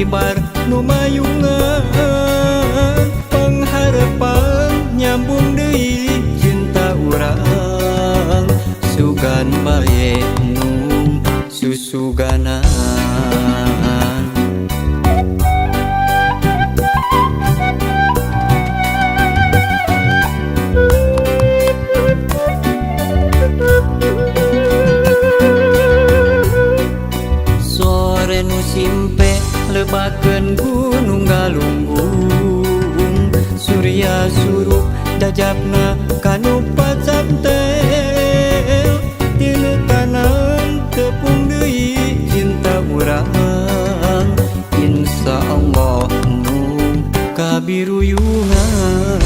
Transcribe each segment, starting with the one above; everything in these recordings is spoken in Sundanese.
hibar nu mayungan pangharepan nyambung deui cinta urang sugan bae nu susuganan. Sore nu simpe lebakeun gunung galunggung surya surup dajapna kanu pacantel tina tanam tepung deui cinta urang insya Allah nu kabiruyungan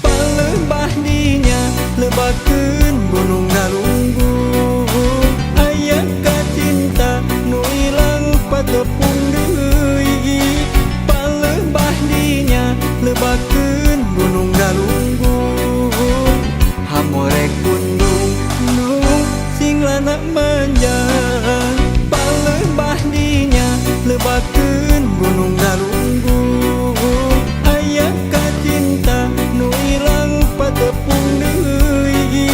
palembah dinya lebakeun gunung galunggung aya kacinta nu ilang patepung deui palembah dinya lebakeun gunung galunggung hamorek pundung nu sing lana manjang palembah dinya lebakeun gunung galunggung aya kacinta nu ilang patepung deui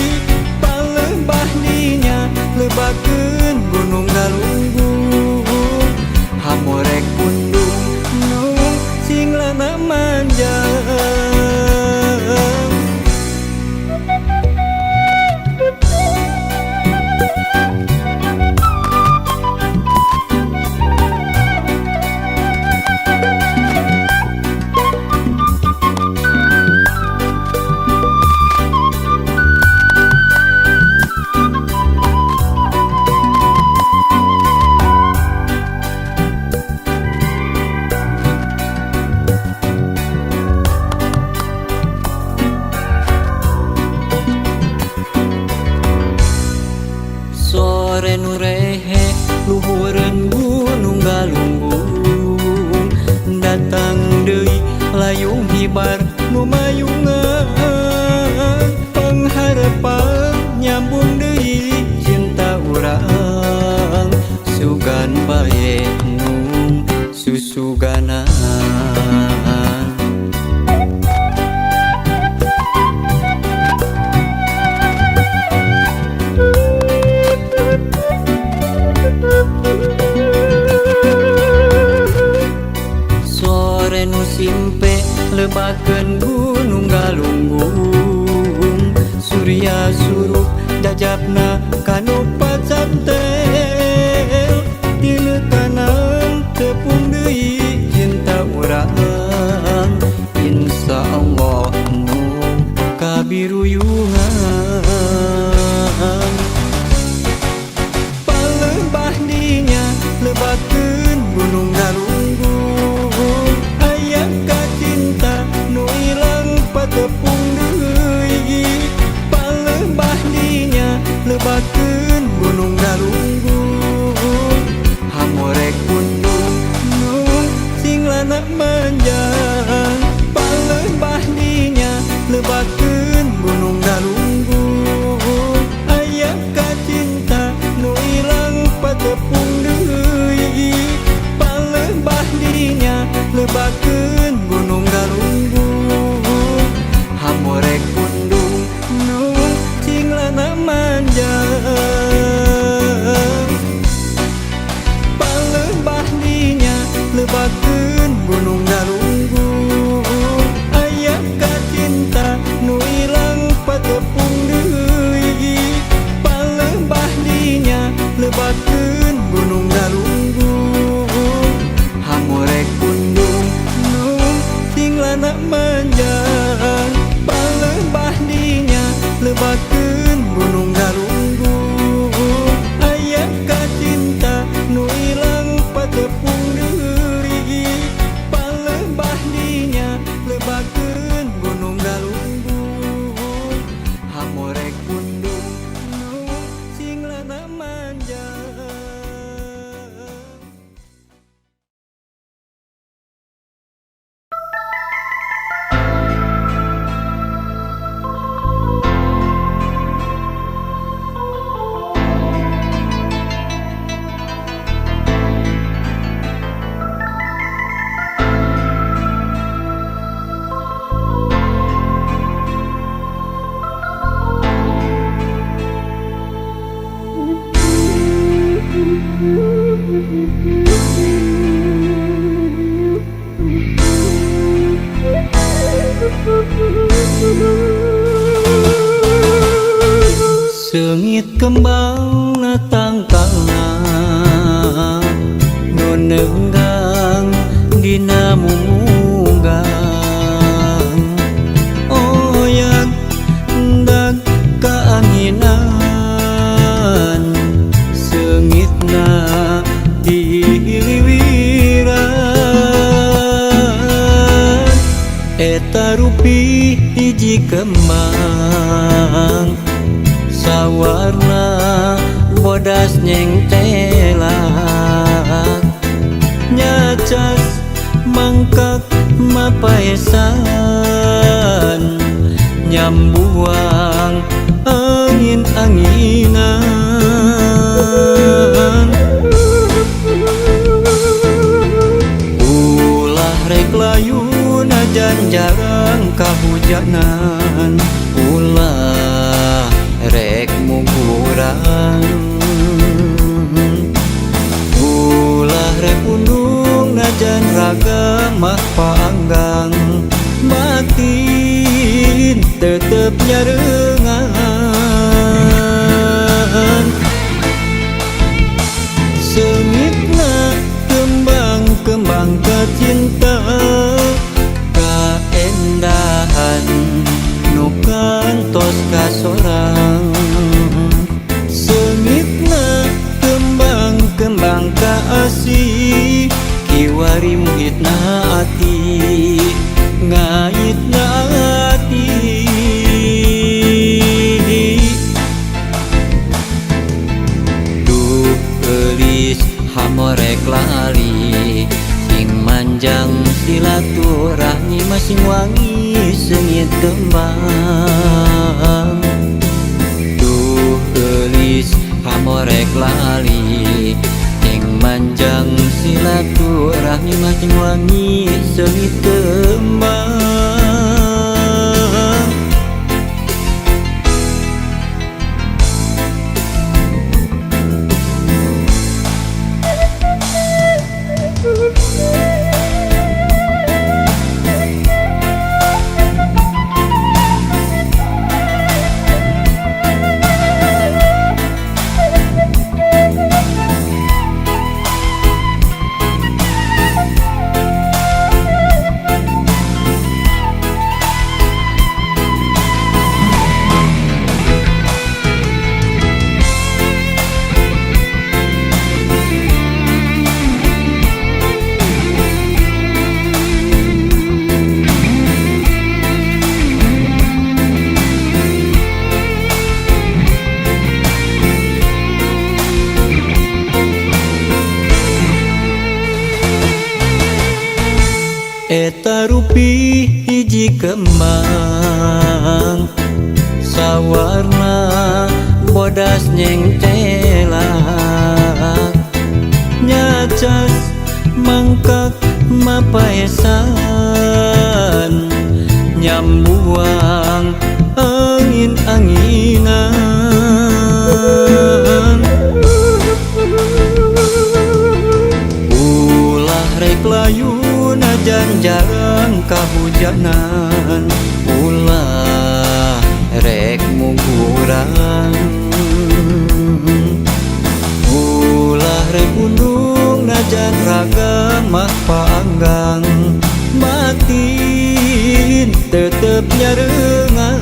palembah dinya lebakeun gunung galunggung hamorek pundung nu sing lana manjang. Sore nu rehe luhureun gunung galunggung datang deui layung hibar nu mayungan pangharepan nyambung deui cinta urang sugan bae nu susuganan. Sore nu simpe lebakeun gunung galunggung surya surup dajapna kanu pacantel tina tanam tepung deui cinta urang insya Allah nu kabiruyungan palembah dinya lebakeun gunung galunggung aya kacinta nu ilang patepung deui palembah dinya lebakeun Seungit kembang na tangkalna nu neunggang dina mumunggang oyag ndag kaanginan seungitna dihiliwiran eta rupi hiji kembang sawarna bodas nyengtelak nyacas mangkak mapaesan nyambuang angin-anginan ulah rek layu najan jarang kahujanan ulah rek mugurang ulah rek pundung najan raga mah paanggang batin tetep nyarengan seungitna kembang-kembang kacinta kaendahan nu kantos kasorang seungitna kembang-kembang kaasih kiwari muhitna ati ngaitna ati duh geulis hamorek lali sing manjang silaturahmi masing wangi seungit kembang duh geulis hamorek lali sing manjang silaturahmi masing wangi seungit kembang. Eta rupi hiji kembang sawarna bodas nyengtelak nyacas mangkak mapaesan nyambuang angin-anginan ulah rek layu najan jarang kahujanan ulah rek mugurang ulah rek pundung najan raga mah paanggang batin tetep nyarengan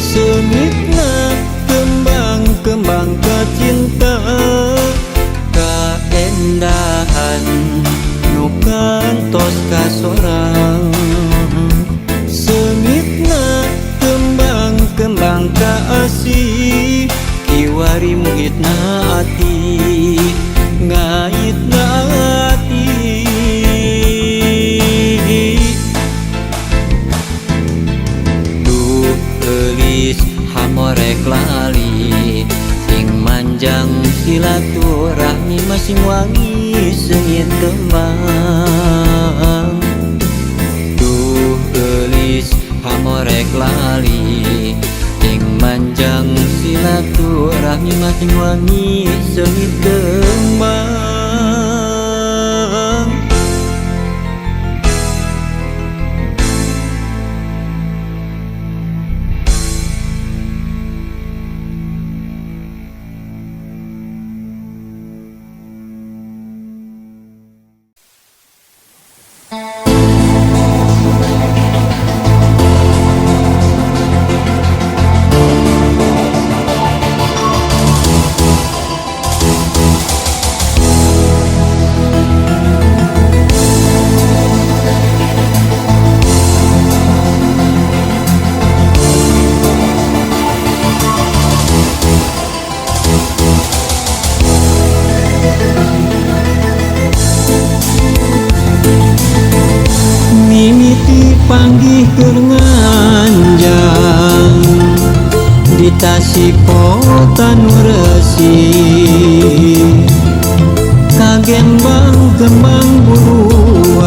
seungitna kembang-kembang kacinta kaendahan nu kantos kasorang seungitna kembang-kembang kaasih kiwari muhitna ati ngaitna ati duh geulis hamorek lali sing manjang silaturahmi masing wangi seungit kembang duh geulis hamorek lali sing manjang silaturahmi masing wangi seungit kembang. Tasik kota nu resik kagembang kembang buruan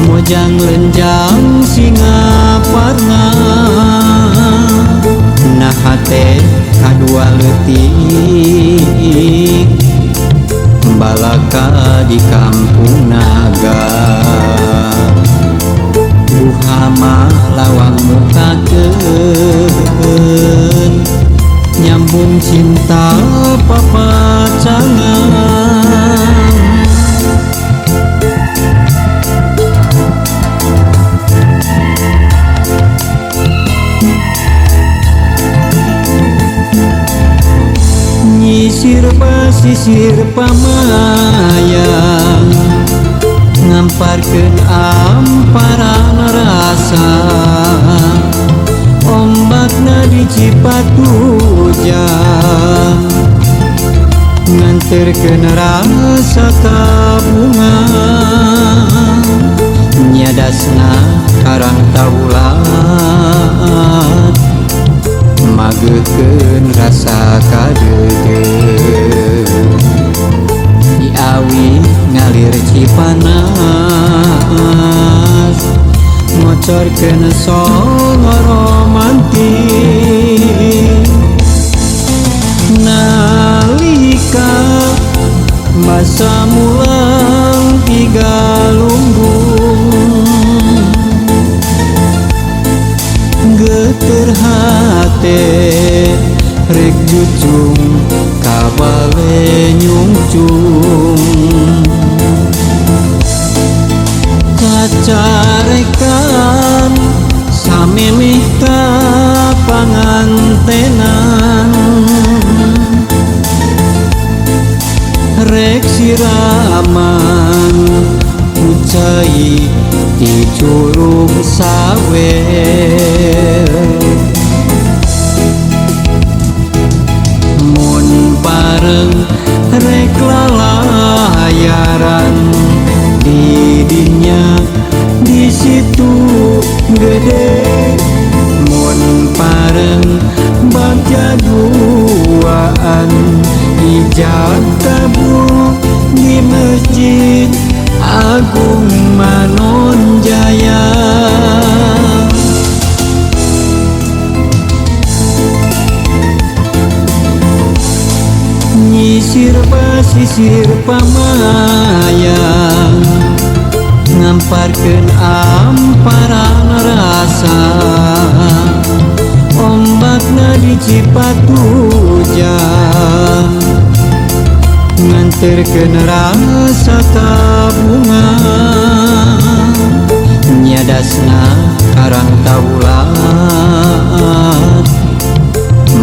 mojang lenjang singaparna nah hate kadua leutik balaka di kampung naga buhama lawang mukakeun nyambung cinta papacangan. Nyisir pasisir pamayang ngamparkeun amparan rasa ombakna di Cipatujah nganterkeun rasa kabunga nyadasna karang taulat mageukeun rasa kadeudeuh diawi ngalir Cipanas ngocorkeun songo romantis nalika masa mulang tiga lumbung geter hate rek jucung kabale nyungcung cacarekan samemeh ka pangantenan rek siraman ku cai ti curug sawer mun bareng rek lalayaran di dinya di situ gede mun pareng bagja duaan ijab kabul di Masjid Agung Manonjaya. Nyisir pasisir pamayang ngamparkeun amparan rasa ombakna di Cipatujah nganterkeun rasa kabunga nyadasna karang taulat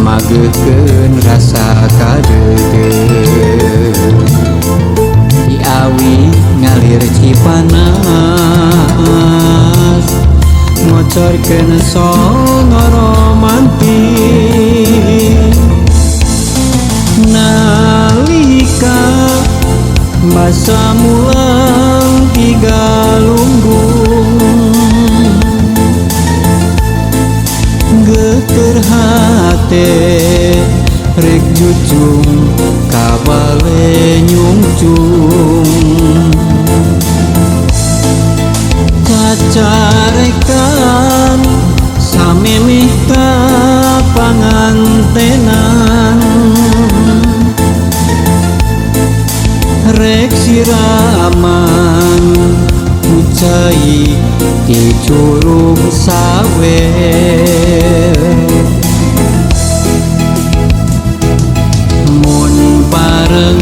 mageukeun rasa kadeudeuh diawi ngalir Cipanas ngocorkeun songo romantis nalika masa mulang tiga lumbung geter hate rek jucung kabale nyungcung cacarekan samemeh ka pangantenan rek siraman ku cai ti curug sawer mun bareng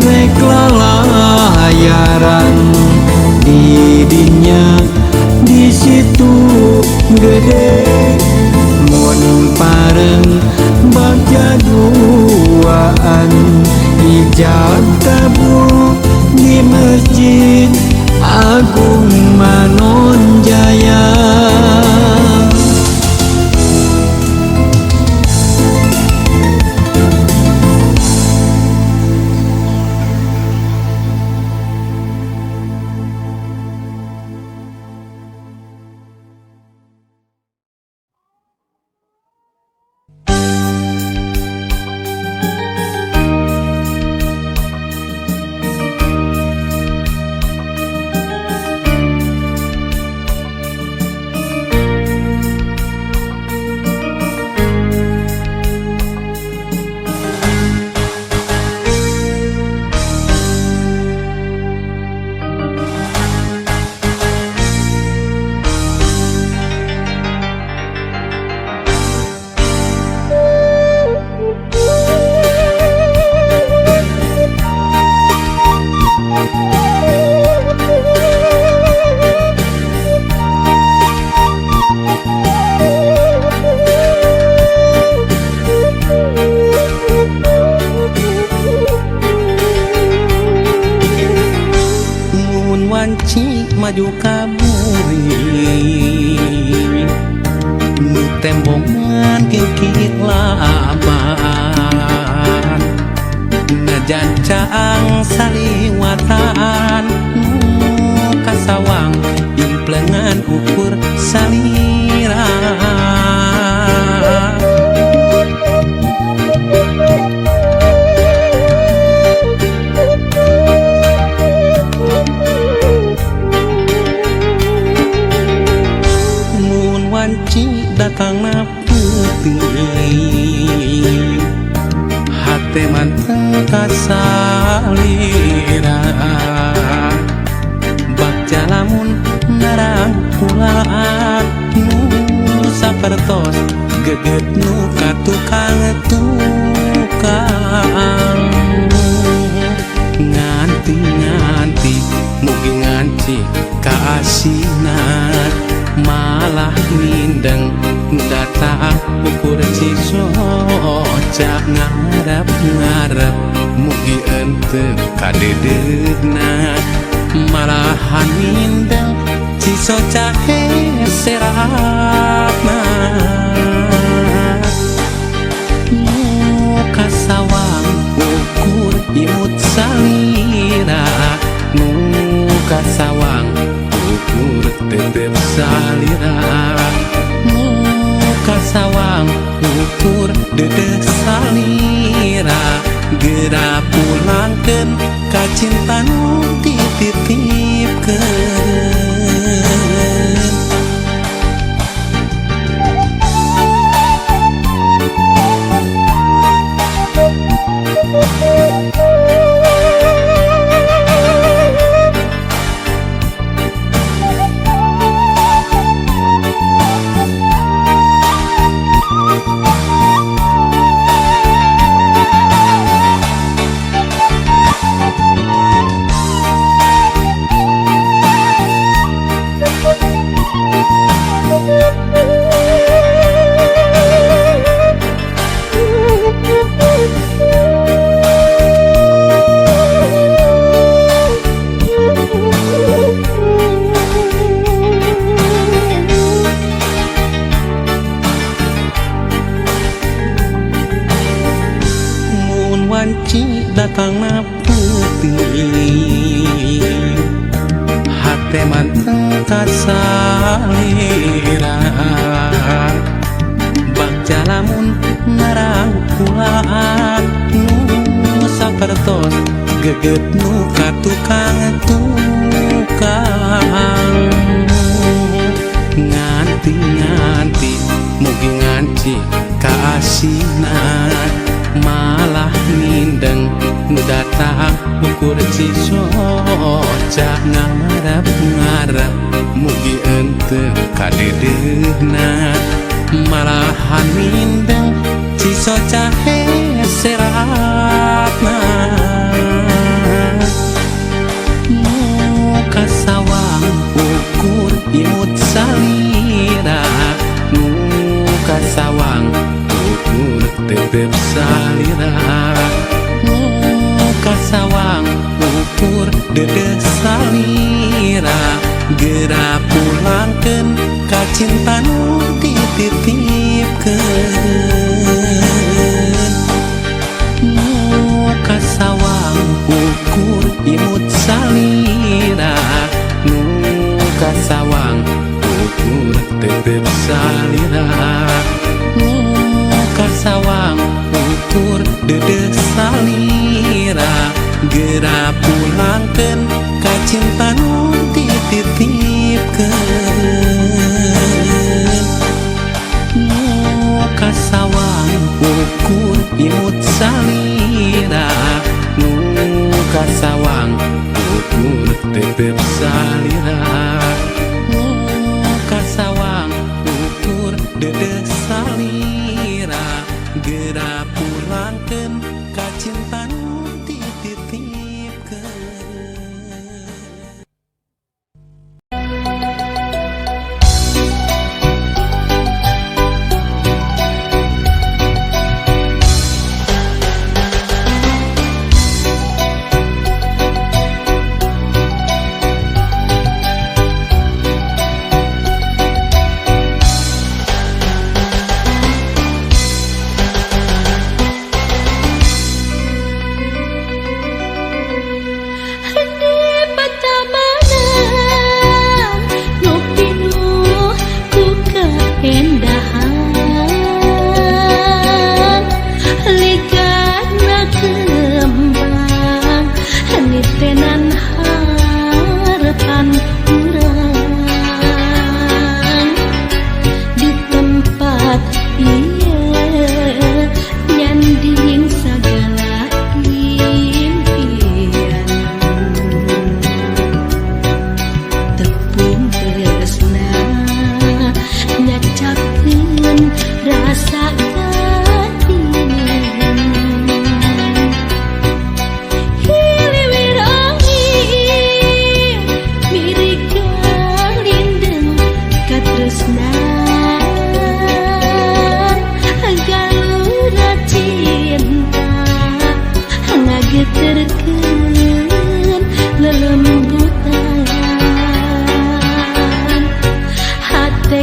rek lalayaran di dinya di situ gede mun pareng bagja duaan ijab kabul di Masjid Agung Manonjaya. Tembongan kilaban najan caang saliwatan nu kasawang implengan ukur salira. Mun wanci datangna peuting hate manteng kasalira bagja lamun narangkulaan nu sapertos geget nu ka tukang tukang nganti-nganti mugi nganci kaasinan malah mindeng datang ukur cisoca ngarep-ngarep mugi ente kadedeuna malahan mindeng cisoca heseratna nu kasawang ukur imut salira nu kasawang ukur tetep salira nu kasawang ukur dedeh salira geura pulangkeun ka cinta nu dititipkeun. Mun wanci datangna peuting hate manteng kasalira bagja lamun narangkulaan nu sapertos geget nu ka tukang tukang nganti-nganti mugi nganci kaasinan malah mindeng nu datang ukur cisoca ngarep-ngarep mugi ente kadedeuna malahan mindeng cisoca heseratna nu kasawang ukur imut salira nu kasawang ukur tetep salira nu kasawang ukur dedeh salira geura pulangkeun ka cinta nu dititipkeun nu kasawang ukur imut salira nu kasawang ukur tetep salira nu kasawang ukur dedeh salira geura pulangkeun ka cinta nu dititipkeun nu kasawang ukur imut salira nu kasawang ukur tetep salira nu kasawang ukur dedeh salira geura pulangkeun ka cinta nu dititipkeun.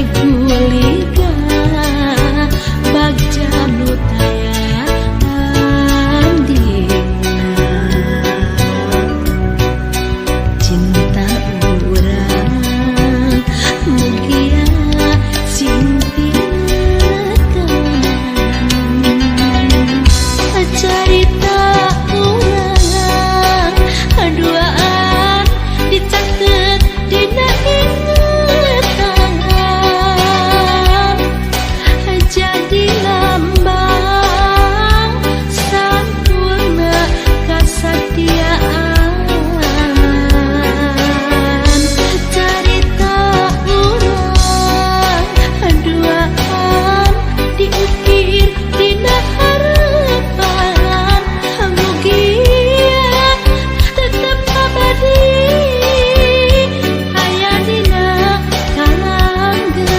Guliga bagja nu taya tandingna. Cinta urang mugia sing tinakan. Carita urang duaan dicaket dina ingetan, jadi lambang sampurna kasatiaan. Carita urang duaan diukir dina harapan, mugia tetep abadi aya dina kalanggengan.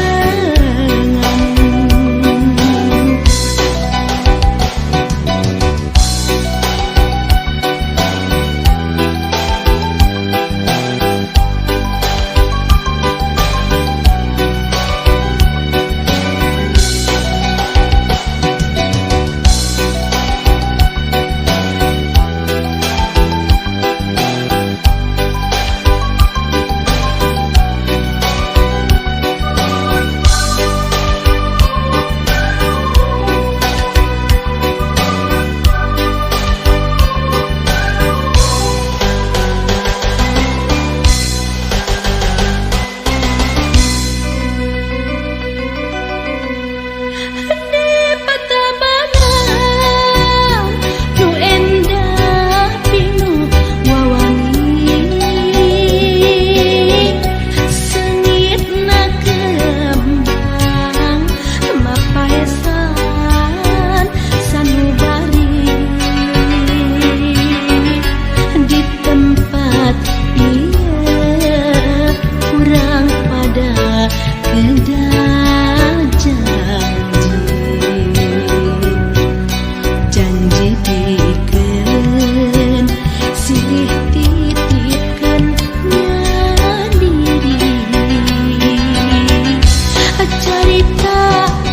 Di patabanan nu endah pinuh wawangi, seungitna kembang mapaesan sanubari. Di tempat ieu urang pada kedah janji, janji pikeun silih titipkeun nya diri. Carita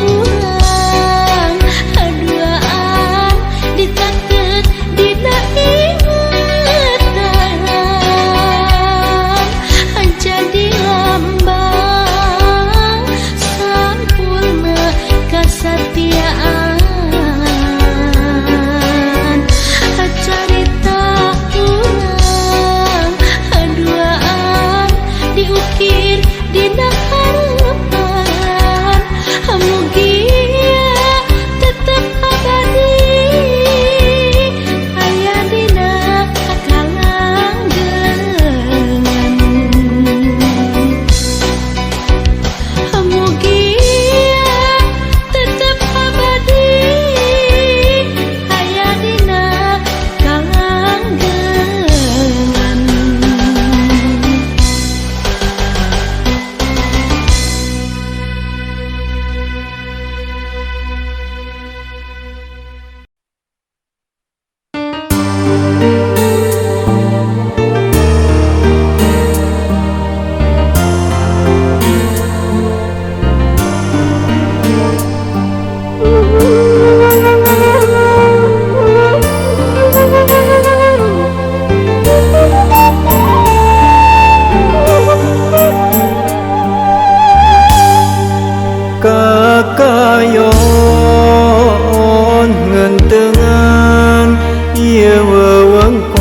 urang duaan dicaket dina ingetan, jadi lambang sampurna kasatiaan. Carita urang duaan diukir dina harapan, mugia tetep abadi aya dina kalanggengan. Mugia tetep abadi aya dina kalanggengan. Kakayon ngentengan ieu wewengkon,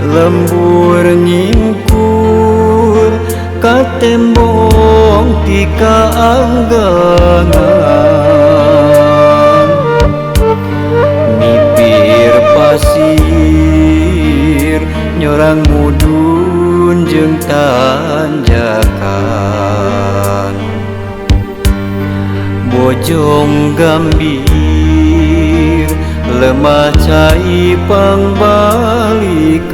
lembur nyingkur ka tembong ti kaanggangan, nipir pasir nyorang mudun jeung tanjakan, bojong gambir lemah cai pangbalikan.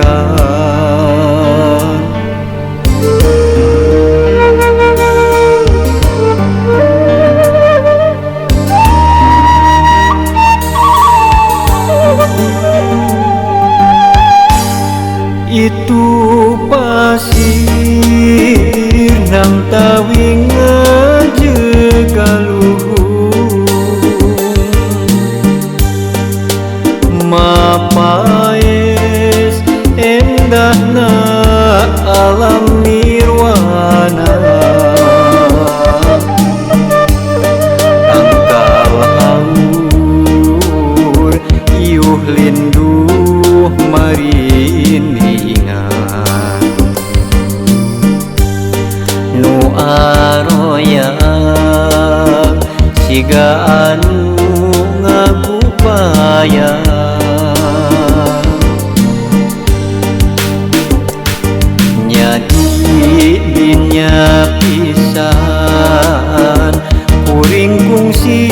Itu pasir aroyang siga anu ngagupayang. Nyadi dinya pisan kuring kungsi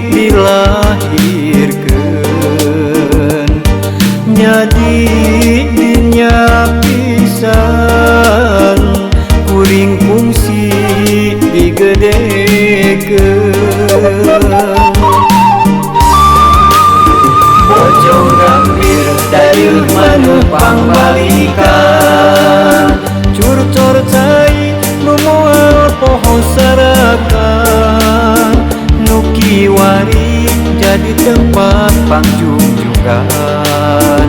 dilahirkeun. Nyadi dinya pisan kuring kungsi digedekeun. Bojong Gambir dari maneh pangbalikan, curcor cai nu moal poho sarakan. Nu kiwari jadi tempat pangjugjugan,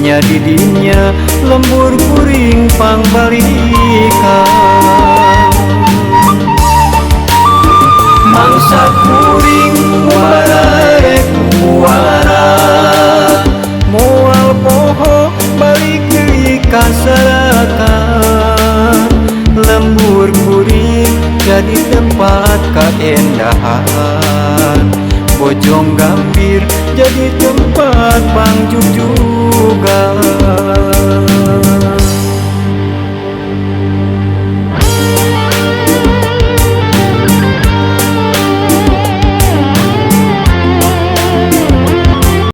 nya di dinya lembur kuring pangbalikan. Mangsa kuring wararek muara, moal poho balik deui ka sarakan. Lembur kuring jadi tempat kaendahan, Bojong Gambir jadi tempat pangjugjugan.